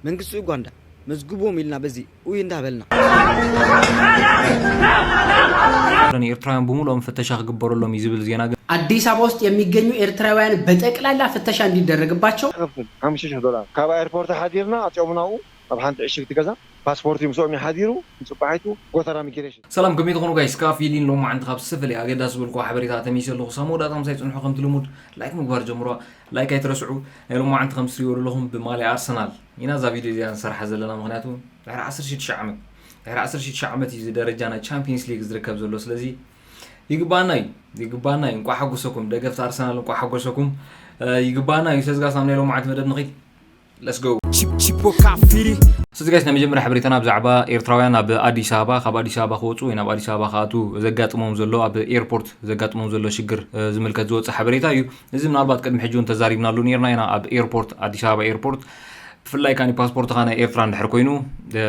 መንግስቲ ኡጋንዳ መዝግቦም ኢልና በዚ ኡይ እንዳበልና። ኤርትራውያን ብምሉኦም ፍተሻ ክግበረሎም እዩ ዝብል ዜና ግን አዲስ አበባ ውስጥ የሚገኙ ኤርትራውያን በጠቅላላ ፍተሻ እንዲደረግባቸው ትኸፍል ሓሙሽተ ሺሕ ዶላር ካብ ኣየርፖርት ሓዲርና ኣፅኦም ናብኡ ኣብ ሓንቲ ዕሽግቲ ገዛ ፓስፖርት እዩ ምስኦም ይሓዲሩ ንፅባሒቱ ጎተራ ሚግሬሽን ሰላም ከመይ ትኾኑ ጋይስ? ካብ ፊሊን ሎማዓንቲ ካብ ዝተፈላለየ ኣገዳሲ ዝበልኩ ሓበሬታ ተመይሰ ኣለኹ። ሳሞዳ ምሳይ ፅንሑ ከምቲ ልሙድ ላይክ ምግባር ጀምሮ። ላይክ ኣይትረስዑ። ናይ ሎማዓንቲ ከም ትሪእዎ ዘለኹም ብማልያ ኣርሰናል ኢና እዛ ቪድዮ እዚኣ ንሰርሓ ዘለና፣ ምክንያቱ ድሕሪ ዓሰርተ ሽዱሽተ ዓመት ድሕሪ ዓሰርተ ሽዱሽተ ዓመት እዩ እዚ ደረጃ ናይ ቻምፒየንስ ሊግ ዝርከብ ዘሎ። ስለዚ ይግባና እዩ ይግባና እዩ። እንቋዕ ሓጎሰኩም ደገፍቲ ኣርሰናል፣ እንቋዕ ሓጎሰኩም። ይግባና እዩ። ሰዝጋስ ናብ ናይ ሎማዓንቲ መደብ ንኺድ። Let's go። Chip- Chipo Kafiri. ስለዚ ጋይስ ናይ መጀመርያ ሓበሬታና ብዛዕባ ኤርትራውያን ኣብ ኣዲስ ኣበባ ካብ ኣዲስ ኣበባ ክወፁ ወይ ናብ ኣዲስ ኣበባ ክኣትዉ ዘጋጥሞም ዘሎ ኣብ ኤርፖርት ዘጋጥሞም ዘሎ ሽግር እ፣ ዝምልከት ዝወፅእ ሓበሬታ እዩ። እዚ ምናልባት ቅድሚ ሕጂ እውን ተዛሪብናሉ ነርና ኢና። ኣብ ኤርፖርት ኣዲስ ኣበባ ኤርፖርት ብፍላይ ካኒ ፓስፖርትኻ ናይ ኤርትራ እንድሕር ኮይኑ እ፣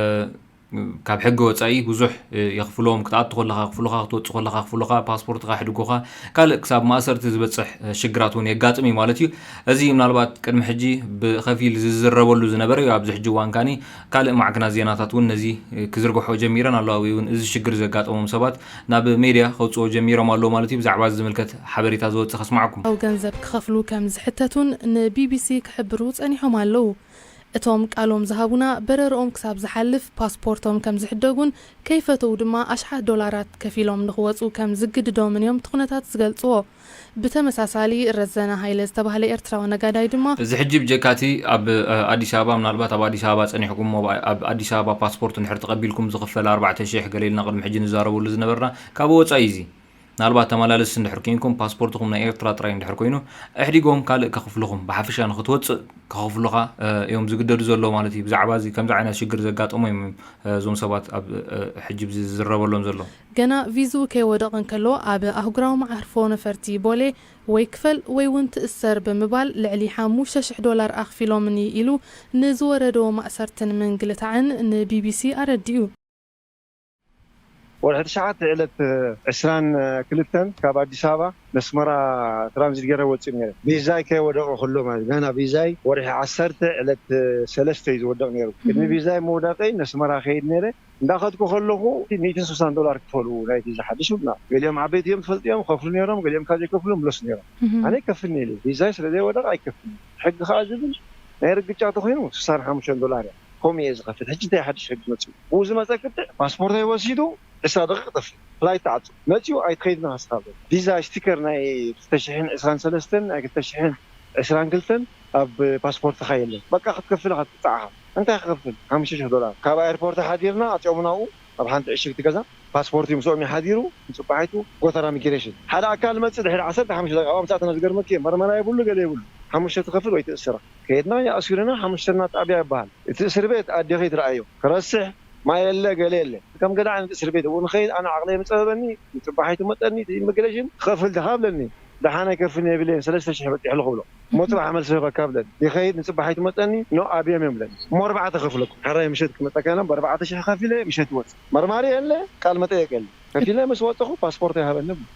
ካብ ሕጊ ወፃኢ ብዙሕ እ፣ የኽፍሎም። ክትኣቱ ከለኻ ክፍሉኻ፣ ክትወፅእ ከለኻ ክፍሉኻ፣ ፓስፖርትኻ ሕድጎኻ ካልእ ክሳብ ማእሰርቲ ዝበፅሕ እ፣ ሽግራት እውን የጋጥም እዩ ማለት እዩ። እዚ ምናልባት ቅድሚ ሕጂ ብኸፊል ዝዝረበሉ ዝነበረ እዩ። ኣብዚ ሕጂ እዋን ካኒ ካልእ ማዕክናት ዜናታት እውን ነዚ እ፣ ክዝርግሖ ጀሚረን ኣለዋ፣ ወይ እውን እዚ ሽግር ዘጋጠሞም ሰባት ናብ ሜድያ ከውፅኦ ጀሚሮም ኣለዉ ማለት እዩ። ብዛዕባ እዚ ዝምልከት ሓበሬታ ዝወፅእ ከስማዕኩም። ኣው ገንዘብ ክኸፍሉ ከም ዝሕተቱን ንቢቢሲ ክሕብሩ ጸኒሖም ኣለዉ። እቶም ቃሎም ዝሃቡና በረርኦም ክሳብ ዝሓልፍ ፓስፖርቶም ከም ዝሕደጉን ከይፈተው ድማ ኣሽሓት ዶላራት ከፊሎም ንኽወፁ ከም ዝግድዶምን እዮም ትኹነታት ዝገልፅዎ። ብተመሳሳሊ ረዘነ ሃይለ ዝተባህለ ኤርትራዊ ነጋዳይ ድማ እዚ ሕጂ ብጀካቲ ኣብ እ፣ ኣዲስ ኣበባ ምናልባት ኣብ ኣዲስ ኣበባ ፀኒሕኩም ኣብ ኣብ ኣዲስ ኣበባ ፓስፖርት እንድሕር ተቐቢልኩም ዝኽፈል ኣርባዕተ ሽሕ ገለ ኢልና ቅድሚ ሕጂ ንዛረበሉ ዝነበርና ካብ ወፃኢ እዚ ምናልባት ተመላለስ እንድሕር ኮይንኩም ፓስፖርትኹም ናይ ኤርትራ ጥራይ እንድሕር ኮይኑ ኣሕዲጎም ካልእ ከኽፍልኹም ብሓፈሻ ንክትወፅእ ከኽፍሉኻ እ፣ እዮም ዝግደዱ ዘለዉ ማለት እዩ። ብዛዕባ እዚ ከምዚ ዓይነት ሽግር ዘጋጠሙ እዮም እ፣ እዞም ሰባት ኣብ እ፣ ሕጂ ብዚ ዝዝረበሎም ዘሎ። ገና ቪዝኡ ከይወደቐ እንከሎ ኣብ ኣህጉራዊ መዓርፎ ነፈርቲ ቦሌ ወይ ክፈል ወይ እውን ትእሰር ብምባል ልዕሊ ሓሙሽተ ሽሕ ዶላር ኣኽፊሎምኒ ኢሉ ንዝወረዶ ማእሰርትን ምንግልታዕን ንቢቢሲ ኣረዲኡ። ወርሒ ትሽዓተ ዕለት ዕስራን ክልተን ካብ ኣዲስ ኣበባ ነስመራ ትራንዚት ገይረ ወፂእ ነይረ። ቪዛይ ከይወደቐ ከሎ ማለት ገና ቪዛይ ወርሒ ዓሰርተ ዕለት ሰለስተ እዩ ዝወደቕ ነይሩ። ቅድሚ ቪዛይ ምውዳቀይ ነስመራ ከይድ ነይረ። እንዳኸድኩ ከለኹ ሚእትን ስሳን ዶላር ክፈሉ ናይቲ ዝሓድሽ ብና ገሊኦም ዓበይቲ እዮም ትፈልጥዮም ከፍሉ ነይሮም፣ ገሊኦም ካብ ዘይከፍሉ ምለሱ ነይሮም። ኣነ ይከፍል ነይሩ ቪዛይ ስለ ዘይወደቐ ኣይከፍልን። ሕጊ ከዓ ዝብል ናይ ርግጫ ተኮይኑ ስሳን ሓሙሽተን ዶላር እያ። ከምኡ እየ ዝኸፍል። ሕጂ እንታይ ሓድሽ ሕጊ መፅኡ? ብኡ ዝመፀ ክትዕ ፓስፖርተይ ወሲዱ ዕስራ ደቂቕ ጠፊ ፍላይት ተዓፁ። መፅኡ ኣይትኸይድን ኢኻ ስኻ በለ። ቪዛ ስቲከር ናይ ክልተ ሽሕን ዕስራን ሰለስተን ናይ ክልተ ሽሕን ዕስራን ክልተን ኣብ ፓስፖርትኻ የለን። በቃ ክትከፍል ኢኻ ትፃዓኻ። እንታይ ክኸፍል? ሓሙሽተ ሽሕ ዶላር። ካብ ኣየርፖርት ሓዲርና ኣፅኦም ናብኡ ኣብ ሓንቲ ዕሽግቲ ገዛ ፓስፖርት እዩ ምስኦም ይሓዲሩ ንፅባሒቱ ጎተራ ሚግሬሽን ሓደ ኣካል መፅእ ድሕሪ ዓሰርተ ሓሙሽተ ደቂቃ ኣብኦም ሰዓትና ዝገርመኪ መርመራ የብሉ ገለ የብሉ ሓሙሽተ ትኸፍል ወይ ትእስራ ከየድና ይኣስሩና ሓሙሽተና ጣብያ ይበሃል እቲ እስር ቤት ኣዴኺ ትረኣዮ ክረስሕ ማይ የለ ገለ የለ ከም ገለ ዓይነት እስር ቤት እውን ንኸይድ ኣነ ዓቕለይ ምፀበበኒ ንፅባሒቱ መፀኒ እቲ ኢሚግሬሽን ክኸፍል ድኻ ብለኒ ደሓን ኣይከፍልን የብለይን ሰለስተ ሽሕ በፂሑ ኣለኹ ብሎ እሞ ፅባሕ መልሲ ይህበካ ብለኒ ይኸይድ ንፅባሒቱ መፀኒ ኖ ኣብዮም እዮም ብለኒ እሞ ኣርባዕተ ከፍለኩም ሕራይ ምሸት ክመፀካ ኢሎም ብኣርባዕተ ሽሕ ከፊለ ምሸት ይወፅእ መርማሪ የለ ቃል መጠየቅ የለ ከፊለ ምስ ወፀኹ ፓስፖርት ይሃበኒ ብሎ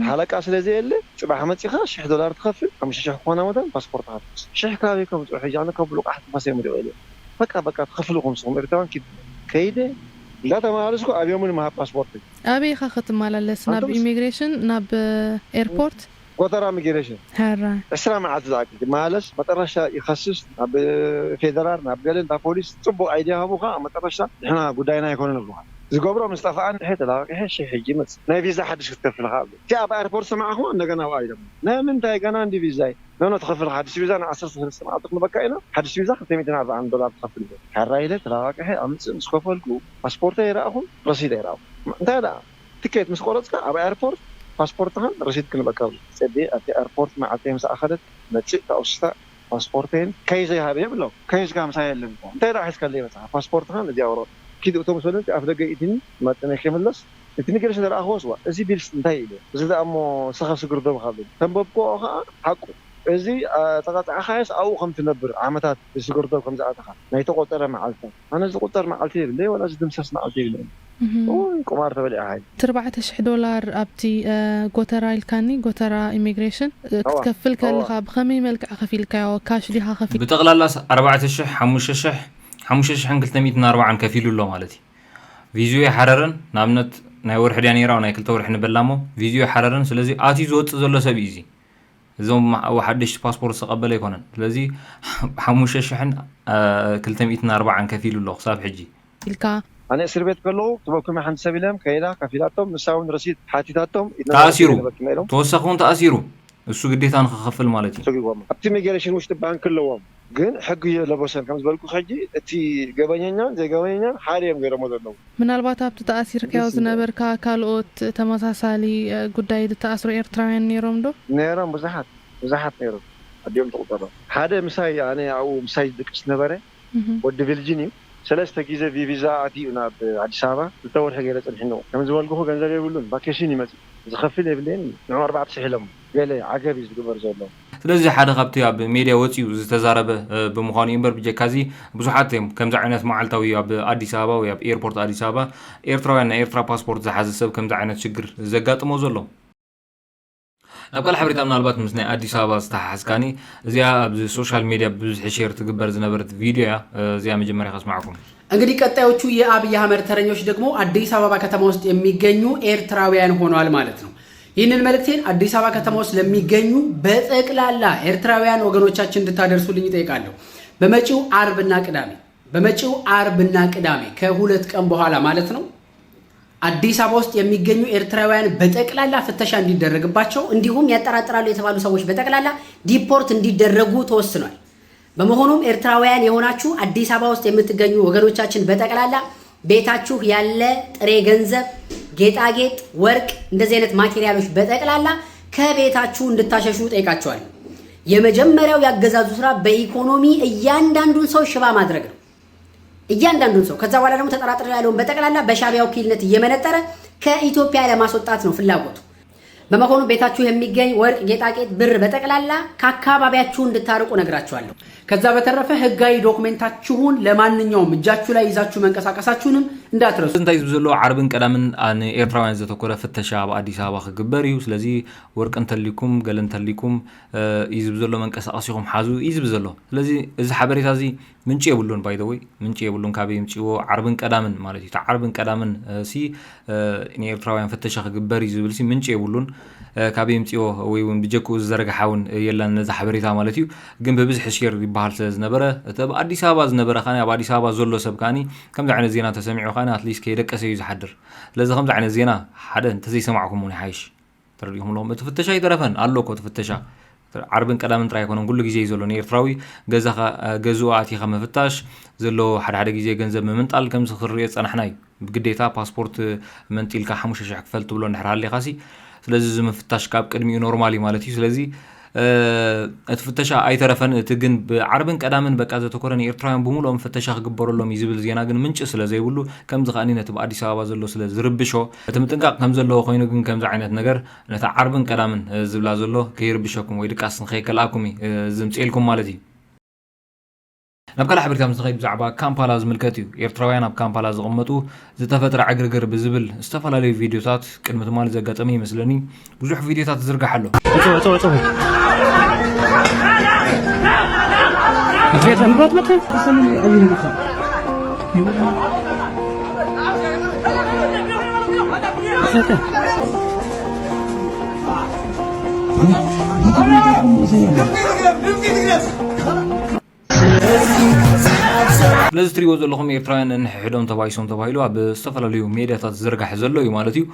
ሓለቃ ስለ ዘየለ ፅባሕ መፂኻ ሽሕ ዶላር ትኸፍል ሓሙሽተ ሽሕ ክኾና መታን ፓስፖርት ሃብስ ሽሕ ካበይ ከምፅኡ ሕጂ ኣነ ካብ ብሉቃሕ ትንፋሰ የምሪቑ ኢለ በቃ በቃ ትኸፍሉ ኢኹም ንስኹም ኤርትራውያን ኪድ ከይደ እንዳተመላለስኩ ኣብዮምን ምሃብ ፓስፖርት ኣበይ ኢኻ ክትመላለስ ናብ ኣንቶምስ- ኢሚግሬሽን ናብ ኤርፖርት ጎተራ ሚግሬሽን ሕራ ዕስራ መዓልቲ ዝኣክል ክመላለስ መጠረሻ ይኸስስ ናብ ፌደራል ናብ ገለ እንዳ ፖሊስ ፅቡቅ ኣይዲያ ሃቡካ መጠረሻ ንሕና ጉዳይና ኣይኮነን ይብሉካ ዝገብሮ ምስ ጠፍኣ እንድሐ ተላቂሐ ሽሕ ሕጂ ይመፅእ ናይ ቪዛ ሓድሽ ክትከፍልካ ኣብ እቲ ኣብ ኣርፖርት ሰማዕኹ እንደገና ኣብኣ ኢሎም ናይ ምንታይ ገና እንዲ ቪዛይ ኖኖ ትኸፍል ሓድሽ ቪዛ ን ዓሰርተ ሰለስተ መዓልቲ ክንበካ ኢና ሓድሽ ቪዛ ክልተ ሚእትን ኣርባዓን ዶላር ትኸፍል ኢለ ካራ ኢለ ተላቂሐ ኣምፅእ ምስ ከፈልኩ ፓስፖርተይ ኣይረኣኹን ረሲድ ኣይረኣኹ እንታይ ደኣ ትኬት ምስ ቆረፅካ ኣብ ኣርፖርት ፓስፖርትኻን ረሲድ ክንበካ ብ ፀቢ ኣብቲ ኣርፖርት መዓልተይ ምስ ኣኸለት መፅእ ተኣውስታ ፓስፖርተይን ከይዘ ይሃበ የብሎም ከይዝካ ምሳይ የለን እንታይ ደኣ ሒዝካለይ መፅኻ ፓስፖርትኻን እዚኣ ወረቐት ኪድ እቶም ሰለንቲ ኣፍ ደገ ኢትኒ መጥነ ከይምለስ እቲ ሚግሬሽን ዝረኣኽዎ ስዋ እዚ ቢልስ እንታይ ኢሉ እዚ ደኣ እሞ ንስኻ ስግር ዶ ምኻብል ተንበብክዎ ከዓ ሓቁ እዚ ተቐፃዕኻዮስ ኣብኡ ከም ትነብር ዓመታት ስግር ዶ ከም ዝኣተኻ ናይ ተቆፀረ መዓልትታት ኣነ ዝቁፀር መዓልቲ የብለይ ዋላ ዝድምሰስ መዓልቲ የብለይ ኦይ ቁማር ተበሊዕኻ ኢሉ ትርባዕተ ሽሕ ዶላር ኣብቲ እ፣ ጎተራ ኢልካኒ ጎተራ ኢሚግሬሽን እ፣ ክትከፍል ከለኻ ብኸመይ መልክዕ ከፊልካዮ ካሽ ዲኻ ከፊል ብጠቕላላስ ኣርባዕተ ሽሕ ሓሙሽተ ሽሕ ሓሙሽተ ሽሕን ክልተ ሚእትን ኣርባዓን ከፊሉ ኣሎ ማለት እዩ። ቪዝዮ ይሓረረን፣ ንኣብነት ናይ ወርሒ ድያ ነይራ፣ ናይ ክልተ ወርሒ ንበላ እሞ፣ ቪዝዮ ይሓረረን። ስለዚ ኣትዩ ዝወፅእ ዘሎ ሰብ እዩ እዚ። እዞም ሓደሽቲ ፓስፖርት ዝተቐበለ ኣይኮነን። ስለዚ ሓሙሽተ ሽሕን ክልተ ሚእትን ኣርባዓን ከፊሉ ኣሎ ክሳብ ሕጂ። ኢልካ ኣነ እስር ቤት ከለኹ ትበኩመ ሓንቲ ሰብ ኢሎም ከይዳ ከፊላቶም፣ ንሳ እውን ረሲት ሓቲታቶም። ተኣሲሩ ተወሳኺ እውን ተኣሲሩ፣ እሱ ግዴታ ንክኸፍል ማለት እዩ። ኣብቲ ኢሚግሬሽን ውሽጢ ባንክ ኣለዎም፣ ግን ሕጊ የለበሰን ከም ዝበልኩ ሕጂ እቲ ገበኘኛን ዘይገበኘኛን ሓደ እዮም ገይሮሞ ዘለዉ። ምናልባት ኣብቲ ተኣሲርካዮ ዝነበርካ ካልኦት ተመሳሳሊ ጉዳይ ዝተኣስሩ ኤርትራውያን ነይሮም ዶ? ነይሮም፣ ብዙሓት ብዙሓት ነይሮም፣ ኣዲኦም ትቑጠሮም። ሓደ ምሳይ ኣነ ኣብኡ ምሳይ ዝድቅስ ነበረ፣ ወዲ ቪልጂን እዩ። ሰለስተ ግዜ ብቪዛ ኣትዩ ናብ ኣዲስ ኣበባ ክልተ ወርሒ ገይረ ጸኒሕኒ። ከም ዝበልኩኹ ገንዘብ የብሉን፣ ቫኬሽን እዩ መጺኡ። ዝኸፍል የብለይን እዩ። ንዑ ኣርባዕተ ሽሕ ኢሎም ገለ ዓገብ እዩ ዝግበር ዘሎ። ስለዚ ሓደ ካብቲ ኣብ ሜድያ ወጺኡ ዝተዛረበ ብምዃኑ እዩ እምበር ብጀካዚ ብዙሓት እዮም ከምዚ ዓይነት መዓልታዊ ኣብ ኣዲስ ኣበባ ወይ ኣብ ኤርፖርት ኣዲስ ኣበባ ኤርትራውያን ናይ ኤርትራ ፓስፖርት ዝሓዘ ሰብ ከምዚ ዓይነት ሽግር ዘጋጥሞ ዘሎ። ናብ ካልእ ሓበሬታ ምናልባት ምስ ናይ ኣዲስ ኣበባ ዝተሓሓዝካኒ እዚኣ ኣብዚ ሶሻል ሜድያ ብብዝሒ ሼር ትግበር ዝነበረት ቪድዮ እያ። እዚኣ መጀመርያ ከስማዕኩም። እንግዲህ ቀጣዮቹ የአብይ አህመድ ተረኞች ደግሞ አዲስ አበባ ከተማ ውስጥ የሚገኙ ኤርትራውያን ሆነዋል ማለት ነው። ይህንን መልእክቴን አዲስ አበባ ከተማ ውስጥ ለሚገኙ በጠቅላላ ኤርትራውያን ወገኖቻችን እንድታደርሱልኝ እጠይቃለሁ። በመጪው አርብና ቅዳሜ በመጪው አርብና ቅዳሜ ከሁለት ቀን በኋላ ማለት ነው አዲስ አበባ ውስጥ የሚገኙ ኤርትራውያን በጠቅላላ ፍተሻ እንዲደረግባቸው እንዲሁም ያጠራጥራሉ የተባሉ ሰዎች በጠቅላላ ዲፖርት እንዲደረጉ ተወስኗል። በመሆኑም ኤርትራውያን የሆናችሁ አዲስ አበባ ውስጥ የምትገኙ ወገኖቻችን በጠቅላላ ቤታችሁ ያለ ጥሬ ገንዘብ፣ ጌጣጌጥ፣ ወርቅ፣ እንደዚህ አይነት ማቴሪያሎች በጠቅላላ ከቤታችሁ እንድታሸሹ ጠይቃቸዋል። የመጀመሪያው ያገዛዙ ስራ በኢኮኖሚ እያንዳንዱን ሰው ሽባ ማድረግ ነው። እያንዳንዱን ሰው ከዛ በኋላ ደግሞ ተጠራጥሬ ያለውን በጠቅላላ በሻቢያ ወኪልነት እየመነጠረ ከኢትዮጵያ ለማስወጣት ነው ፍላጎቱ። በመሆኑ ቤታችሁ የሚገኝ ወርቅ፣ ጌጣጌጥ፣ ብር በጠቅላላ ከአካባቢያችሁ እንድታርቁ ነግራችኋለሁ። ከዛ በተረፈ ህጋዊ ዶክሜንታችሁን ለማንኛውም እጃችሁ ላይ ይዛችሁ መንቀሳቀሳችሁንም እንዳትረሱ። እንታይ ዝብ ዘሎ ዓርብን ቀዳምን ንኤርትራውያን ዘተኮረ ፍተሻ ኣብ ኣዲስ ኣበባ ክግበር እዩ። ስለዚ ወርቂ እንተሊኩም ገለ እንተሊኩም እዩ ዝብ ዘሎ መንቀሳቀሲኹም ሓዙ እዩ ዝብ ዘሎ። ስለዚ እዚ ሓበሬታ እዚ ምንጪ የብሉን ባይደወይ ምንጪ የብሉን ካበይ ይምፅዎ ዓርብን ቀዳምን ማለት እዩ። ዓርብን ቀዳምን ሲ ንኤርትራውያን ፍተሻ ክግበር እዩ ዝብል ሲ ምንጪ የብሉን። ካበይ ይምፅዎ ወይ እውን ብጀክኡ ዝዘርግሓ እውን የላን ነዚ ሓበሬታ ማለት እዩ። ግን ብብዝሒ ሼር ይበሃል ስለ ዝነበረ እቲ ኣብ ኣዲስ ኣበባ ዝነበረ ከ ኣብ ኣዲስ ኣበባ ዘሎ ሰብ ከ ከምዚ ዓይነት ዜና ተሰሚዑ ከ ኣትሊስት ከየደቀሰ እዩ ዝሓድር። ስለዚ ከምዚ ዓይነት ዜና ሓደ እንተዘይሰማዕኩም እውን ይሓይሽ። ተረዲኹም ኣለኹም እቲ ፍተሻ ኣይተረፈን ኣሎ እኮ እቲ ፍተሻ ዓርብን ቀዳምን ጥራይ ኣይኮነን ኩሉ ግዜ እዩ ዘሎ ንኤርትራዊ ገዛኻ ገዝኡ ኣቲኻ ምፍታሽ ዘለዎ ሓደ ሓደ ግዜ ገንዘብ ምምንጣል ከምዚ ክንሪኦ ዝጸናሕና እዩ ብግዴታ ፓስፖርት መንጢልካ ሓሙሽተ ሽሕ ክፈል ትብሎ እንድሕር ሃሊኻሲ ስለዚ እዚ ምፍታሽ ካብ ቅድሚኡ ኖርማል እዩ ማለት እዩ ስለዚ እቲ ፍተሻ ኣይተረፈን እቲ ግን ብዓርብን ቀዳምን በቃ ዘተኮረ ንኤርትራውያን ብምሉኦም ፍተሻ ክግበረሎም እዩ ዝብል ዜና ግን ምንጪ ስለ ዘይብሉ ከምዚ ከኣ ነቲ ብኣዲስ ኣበባ ዘሎ ስለ ዝርብሾ እቲ ምጥንቃቕ ከም ዘለዎ ኮይኑ ግን ከምዚ ዓይነት ነገር ነታ ዓርብን ቀዳምን ዝብላ ዘሎ ከይርብሸኩም ወይ ድቃስ ንኸይከልኣኩም እዩ ዝምፅኤልኩም ማለት እዩ። ናብ ካልእ ሓበሬታ ምስ ንኸይድ ብዛዕባ ካምፓላ ዝምልከት እዩ። ኤርትራውያን ኣብ ካምፓላ ዝቕመጡ ዝተፈጥረ ዕግርግር ብዝብል ዝተፈላለዩ ቪድዮታት ቅድሚ ትማሊ ዘጋጠመ ይመስለኒ ብዙሕ ቪድዮታት ዝዝርጋሕ ኣሎ። ስለዚ ትሪእዎ ዘለኹም ኤርትራውያን ነንሕሕዶም ተባኢሶም ተባሂሉ ኣብ ዝተፈላለዩ ሜድያታት ዝዝርጋሕ ዘሎ እዩ ማለት እዩ።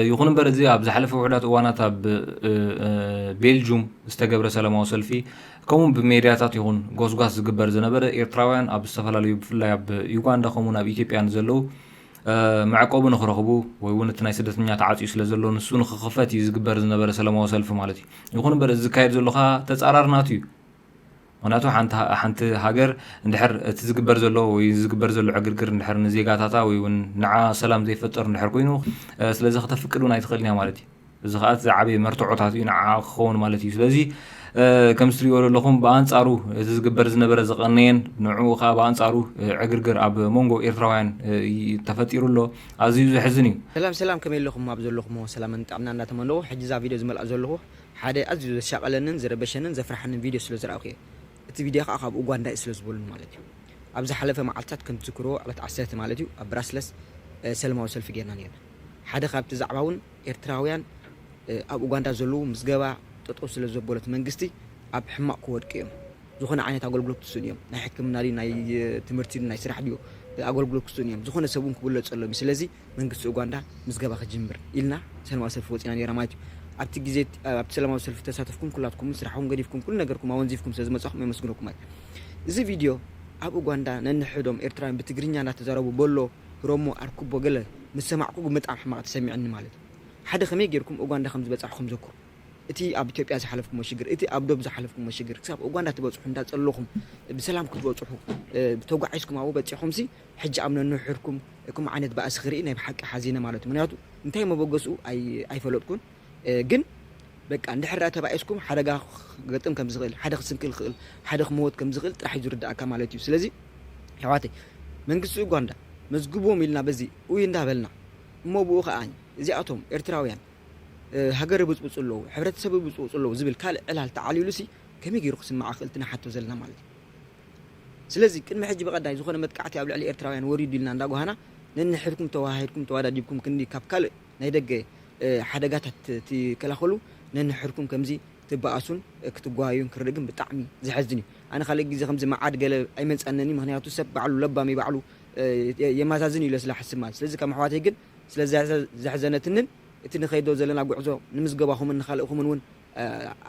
ይኹን እምበር እዚ ኣብ ዝሓለፈ ውሑዳት እዋናት ኣብ ቤልጁም ዝተገብረ ሰላማዊ ሰልፊ ከምኡ ብሜድያታት ይኹን ጎስጓስ ዝግበር ዝነበረ ኤርትራውያን ኣብ ዝተፈላለዩ ብፍላይ ኣብ ዩጋንዳ ከምኡ ኣብ ኢትዮጵያ ንዘለዉ መዕቆቢ ንክረኽቡ ወይ እውን እቲ ናይ ስደተኛ ተዓፅዩ ስለ ዘሎ ንሱ ንክኽፈት እዩ ዝግበር ዝነበረ ሰላማዊ ሰልፊ ማለት እዩ። ይኹን እምበር እዚ ዝካየድ ዘሎ ከዓ ተፃራሪ ናቱ እዩ። ምክንያቱ ሓንቲ ሃገር እንድሕር እቲ ዝግበር ዘሎ ወይ ዝግበር ዘሎ ዕግርግር እንድሕር ንዜጋታታ ወይ እውን ንዓ ሰላም ዘይፈጥር እንድሕር ኮይኑ ስለዚ ክተፍቅድ እውን ኣይትኽእልን እያ ማለት እዩ። እዚ ከዓ እቲ ዝዓበየ መርትዖታት እዩ ንዓ ክኸውን ማለት እዩ። ስለዚ ከምዚ ትሪእዎ ዘለኹም ብኣንፃሩ እቲ ዝግበር ዝነበረ ዝቐነየን ንዕኡ ከዓ ብኣንፃሩ ዕግርግር ኣብ መንጎ ኤርትራውያን ተፈጢሩ ኣሎ። ኣዝዩ ዘሕዝን እዩ። ሰላም ሰላም ከመይ ኣለኹም ኣብ ዘለኹሞ ሰላምን ጥዕና እንዳተመነኹ ሕጂ እዛ ቪድዮ ዝመልኣ ዘለኹ ሓደ ኣዝዩ ዘሻቐለንን ዝረበሸንን ዘፍርሓንን ቪድዮ ስለ ዝረኣኹ እየ። እቲ ቪድዮ ከዓ ካብ ኡጋንዳ እዩ ስለ ዝበሉን ማለት እዩ። ኣብ ዝሓለፈ መዓልታት ከም ትዝክርዎ ዕለት ዓሰርተ ማለት እዩ ኣብ ብራስለስ ሰለማዊ ሰልፊ ጌርና ነርና። ሓደ ካብቲ ዛዕባ እውን ኤርትራውያን ኣብ ኡጋንዳ ዘለዉ ምዝገባ ጠጠው ስለ ዘበሎት መንግስቲ ኣብ ሕማቕ ክወድቂ እዮም። ዝኾነ ዓይነት ኣገልግሎት ክስእኑ እዮም። ናይ ሕክምና ድዩ፣ ናይ ትምህርቲ ድዩ፣ ናይ ስራሕ ድዩ፣ ኣገልግሎት ክስእኑ እዮም። ዝኾነ ሰብ እውን ክብለፅ ኣለዎም። ስለዚ መንግስቲ ኡጋንዳ ምዝገባ ክጅምር ኢልና ሰለማዊ ሰልፊ ወፂና ነርና ማለት እዩ። ኣብቲ ግዜ ኣብቲ ሰለማዊ ሰልፊ ተሳተፍኩም ኩላትኩም ስራሕኩም ገዲፍኩም ኩሉ ነገርኩም ኣወንዚፍኩም ስለ ዝመፃኹም የመስግነኩም ማለት እዩ። እዚ ቪድዮ ኣብ ኡጋንዳ ነንሕዶም ኤርትራውያን ብትግርኛ እናተዛረቡ በሎ፣ ህረሞ፣ ኣርክቦ ገለ ምስ ሰማዕኩ ግን ብጣዕሚ ሕማቕ ተሰሚዕኒ ማለት እዩ። ሓደ ከመይ ጌርኩም ኡጋንዳ ከም ዝበጻሕኩም ዘክሩ። እቲ ኣብ ኢትዮጵያ ዝሓለፍኩሞ ሽግር፣ እቲ ኣብ ዶብ ዝሓለፍኩሞ ሽግር፣ ክሳብ ኡጋንዳ ትበጽሑ እንዳጸለኹም ብሰላም ክትበጽሑ ተጓዒዝኩም ኣብኡ በጺሑምሲ ሕጂ ኣብ ነንሕድኩም እኩም ዓይነት ባእሲ ክርኢ ናይ ብሓቂ ሓዚነ ማለት እዩ። ምክንያቱ እንታይ መበገስኡ ኣይፈለጥኩን። ግን በቃ እንድሕር ተባኢስኩም ሓደጋ ክገጥም ከም ዝኽእል፣ ሓደ ክስንክል ክኽእል፣ ሓደ ክመወት ከም ዝኽእል ጥራሕ እዩ ዝርዳእካ ማለት እዩ። ስለዚ ኣሕዋተይ መንግስቲ ኡጋንዳ መዝግቦም ኢልና በዚ ኡይ እንዳበልና እሞ ብኡ ከዓ እዚኣቶም ኤርትራውያን ሃገር ይብፅብፁ ኣለዉ፣ ሕብረተሰብ ይብፅብፁ ኣለዉ ዝብል ካልእ ዕላል ተዓሊሉ ሲ ከመይ ገይሩ ክስማዕ ክእል ትንሓቶ ዘለና ማለት እዩ። ስለዚ ቅድሚ ሕጂ ብቐዳይ ዝኾነ መጥቃዕቲ ኣብ ልዕሊ ኤርትራውያን ወሪዱ ኢልና እንዳጓሃና ነንሕድኩም ተዋሃሂድኩም ተዋዳዲብኩም ክንዲ ካብ ካልእ ናይ ደገ ሓደጋታት ትከላኸሉ ነንሕድኩም ከምዚ ትበኣሱን ክትጓዩን ክርኢ ግን ብጣዕሚ ዘሐዝን እዩ። ኣነ ካልእ ግዜ ከምዚ መዓድ ገለ ኣይመንጻነን እዩ። ምክንያቱ ሰብ ባዕሉ ለባም እዩ፣ ባዕሉ የማዛዝን እዩ ኢለ ስለ ሓስብ ማለት። ስለዚ ከም ኣሕዋተይ ግን ስለ ዘሕዘነትንን እቲ ንኸይዶ ዘለና ጉዕዞ ንምዝገባኹምን ንኻልእኹምን እውን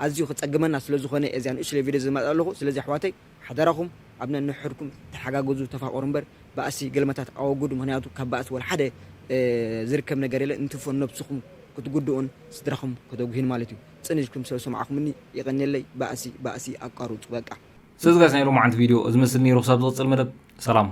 ኣዝዩ ክጸግመና ስለ ዝኾነ እዚኣ ንእሽተይ ቪድዮ ዝመጽእ ኣለኹ። ስለዚ ኣሕዋተይ ሓደራኹም ኣብ ነንሕድኩም ተሓጋገዙ፣ ተፋቐሩ እምበር ባእሲ ገልመታት ኣወግዱ። ምክንያቱ ካብ ባእሲ ወላ ሓደ ዝርከብ ነገር የለን። እንትፎ ነብስኹም ክትጉድኡን ስድራኹም ከተጉህዩን ማለት እዩ። ጽን ኢልኩም ስለ ዝሰማዕኩምኒ የቐንየለይ። ባእሲ ባእሲ ኣቋርጹ በቃ። ስለዚ ጋይስ ናይ ሎማዓንቲ ቪድዮ እዚ መስል ነይሩ። ክሳብ ዝቕጽል መደብ ሰላም።